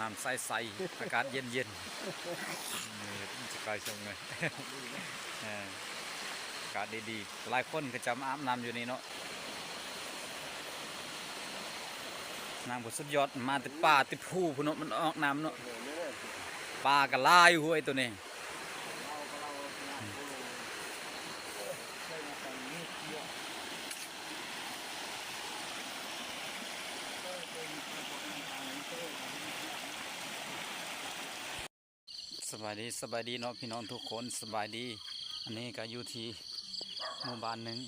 ນ້ຳໃສໆ ອາກາດເຢັນໆ ເອີ ຈະໄປຊົມເລີຍ ເອີ ອາກາດດີໆ ຫຼາຍຄົນເຂົາເຈົ້າມາອາບນ້ຳຢູ່ນີ້ເນາະ. ນ້ຳກໍສຸດຍອດ ມາແຕ່ປ່າແຕ່ພູພຸ້ນເນາະ ມັນອອກນ້ຳເນາະ ປາກໍຫຼາຍຫ້ວຍໂຕນີ້. ສະບາຍດີ ສະບາຍດີເນາະພີ່ນ້ອງທຸກຄົນ ສະບາຍດີ. ອັນນີ້ກໍຢູ່ທີ່ໝູ່ບ້ານໜຶ່ງ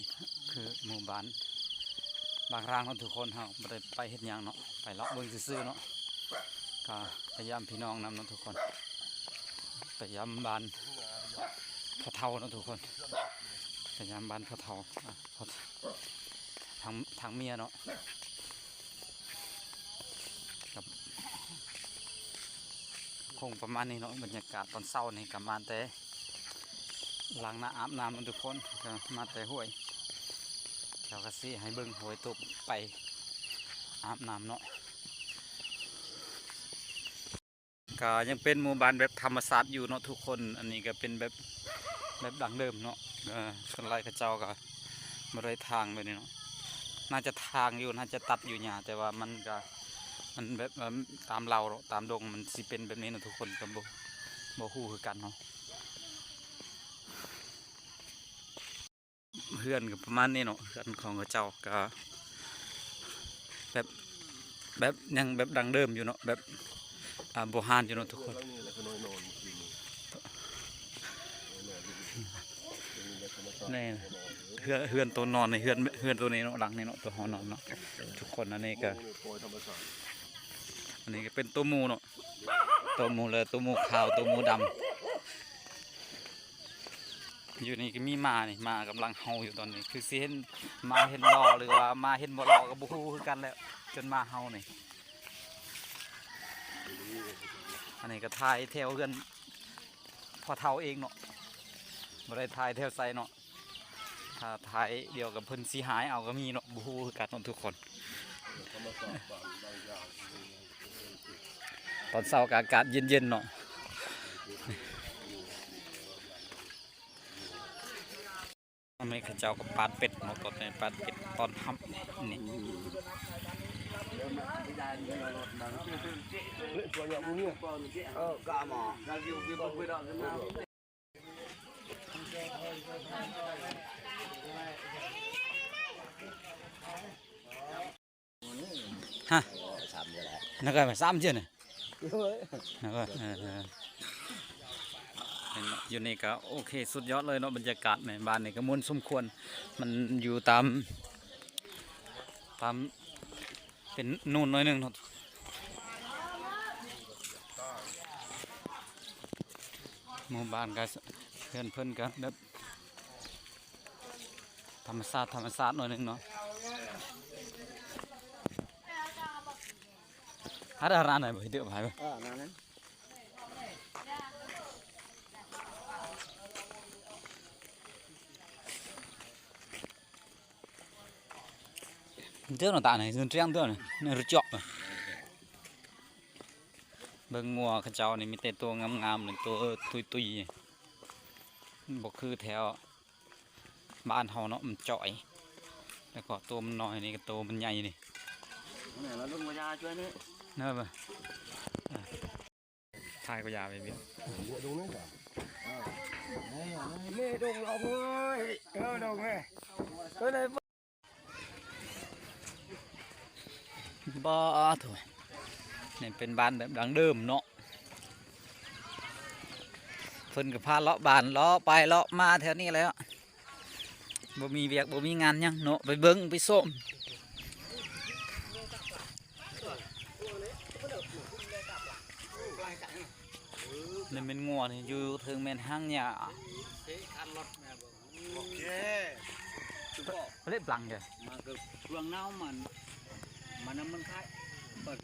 ຄືໝູ່ບ້ານບາງຣາງເນາະທຸກຄົນ. ເຮົາບໍ່ໄດ້ໄປເຮັດຫຍັງເນາະ ໄປເລາະເບິ່ງຊື່ໆເນາະ ກໍໄປຢ້າມພີ່ນ້ອງນຳເນາະທຸກຄົນ ໄປຢ້າມບ້ານພໍ່ເຖົ້າເນາະທຸກຄົນ ໄປຢ້າມບ້ານພໍ່ເຖົ້າ ທາງ ທາງເມຍເນາະ ກັບ ຄົງປະມານນີ້ເນາະ. ບັນຍາກາດຕອນເຊົ້ານີ້ກໍມາແຕ່ລ້າງໜ້າອາບນ້ຳເນາະທຸກຄົນ ກໍມາແຕ່ຫ້ວຍ ແລ້ວກໍຊິໃຫ້ເບິ່ງຫ້ວຍຕົກໄປອາບນ້ຳເນາະ. ກໍຍັງເປັນໝູ່ບ້ານແບບທຳມະຊາດຢູ່ເນາະທຸກຄົນ. ອັນນີ້ກໍເປັນແບບ ແບບດັ້ງເດີມເນາະ ເອີ ສ່ວນຫຼາຍເຂົາເຈົ້າກໍບໍ່ໄດ້ຖາງແບບນີ້ເນາະ ໜ້າຈະຖາງຢູ່ ໜ້າຈະຕັດຢູ່ຫຍ້າ ແຕ່ວ່າມັນກໍ ມັນແບບ ເອີ ຕາມເຫຼົ່າເນາະ ຕາມດົງມັນຊິເປັນແບບນີ້ເນາະທຸກຄົນ ກໍບໍ່ ບໍ່ຮູ້ຄືກັນເນາະ. ເຮືອນກໍປະມານນີ້ເນາະ ເຮືອນຂອງເຂົາເຈົ້າກໍແບບ ແບບຍັງແບບດັ້ງເດີມຢູ່ເນາະ ແບບ ອ່າ ໂບຮານຢູ່ເນາະທຸກຄົນ. ນີ້ເຮືອນ ເຮືອນໂຕນອນນີ້ ເຮືອນ ເຮືອນໂຕນີ້ເນາະ ຫຼັງນີ້ເນາະ ໂຕເຮົານອນເນາະທຸກຄົນ. ອັນນີ້ກໍ ອັນນີ້ກໍເປັນໂຕໝູເນາະ ໂຕໝູ ແລະ ໂຕໝູຂາວ ໂຕໝູດຳ. ຢູ່ນີ້ກໍມີໝານີ້ ໝາກຳລັງເຫົ່າຢູ່ຕອນນີ້ ຄືຊິເຫັນໝາເຫັນຫຼໍ່ ຫຼືວ່າໝາເຫັນບໍ່ຫຼໍ່ກໍບໍ່ຮູ້ຄືກັນແຫຼະ ຈົນໝາເຫົ່ານີ້. ອັນນີ້ກໍຖ່າຍແຖວເຮືອນພໍ່ເຖົ້າເອງເນາະ ບໍ່ໄດ້ຖ່າຍແຖວໃສເນາະ ຖ້າຖ່າຍດຽວກັບເພິ່ນຊິຫາຍເອົາກໍມີເນາະ ບໍ່ຮູ້ຄືກັນເນາະທຸກຄົນ. ຕອນເຊົ້າກໍອາກາດເຢັນໆເນາະ. ອັນນີ້ເຂົາເຈົ້າກໍປາດເປັດເນາະ ຕອນນີ້ປາດເປັດຕອນຄ່ຳນີ້. ຮະ ນັກການສາມເທື່ອນະ ເອີ ເອີ ຢູ່ນີ້ກໍໂອເຄ ສຸດຍອດເລີຍເນາະ ບັນຍາກາດໃນບ້ານນີ້ກໍມ່ວນສົມຄວນ. ມັນຢູ່ຕາມ ຕາມ ເປັນໂນນໜ້ອຍໜຶ່ງເນາະ ໝູ່ບ້ານກໍ ເຮືອນເພິ່ນກໍແບບ ທຳມະຊາດ ທຳມະຊາດໜ້ອຍໜຶ່ງເນາະ. ອາ ດາຣາໜ້ອຍບໍ່ເດີບໃຫ້ບໍ່ ເອີ ນັ້ນ ເດີນຕາໃນເຮືອນຕຽງເດີ ໃນລະຈອກ. ເບິ່ງງົວເຂົາເຈົ້ານີ້ມີແຕ່ໂຕງາມໆ ໂຕຕຸ້ຍໆ ບໍ່ຄືແຖວ ບ້ານເຮົາເນາະ ມັນຈ່ອຍ ແລ້ວກໍໂຕມັນນ້ອຍນີ້ ກໍໂຕມັນໃຫຍ່ນີ້. ແມ່ນລະ ລຸງພະຍາຊ່ວຍນີ້ ເນາະ ຖ່າຍກໍຢ່າໄປເວຍ ເດດົງນີ້ ເດດົງເອົາເອີຍ ເອີ ດົງເອີຍ ເອີ ບໍ່ ໂທ້ ນີ້ເປັນບ້ານແບບດັ້ງເດີມເນາະ ເພິ່ນກໍພາເລາະບ້ານ ເລາະໄປເລາະມາແຖວນີ້ແຫຼະ ບໍ່ມີວຽກບໍ່ມີງານຫຍັງເນາະ ໄປເບິ່ງໄປຊົມ. ນີ້ແມ່ນງົວນີ້ ຢູ່ເທິງແມ່ນຫາງຫຍ້າ. ໂອເຄ ເລັບຫຼັງເດີ ມາກໍຊ່ວງໜາວມັນ ມັນນະມັນຂາຍ ເປີດ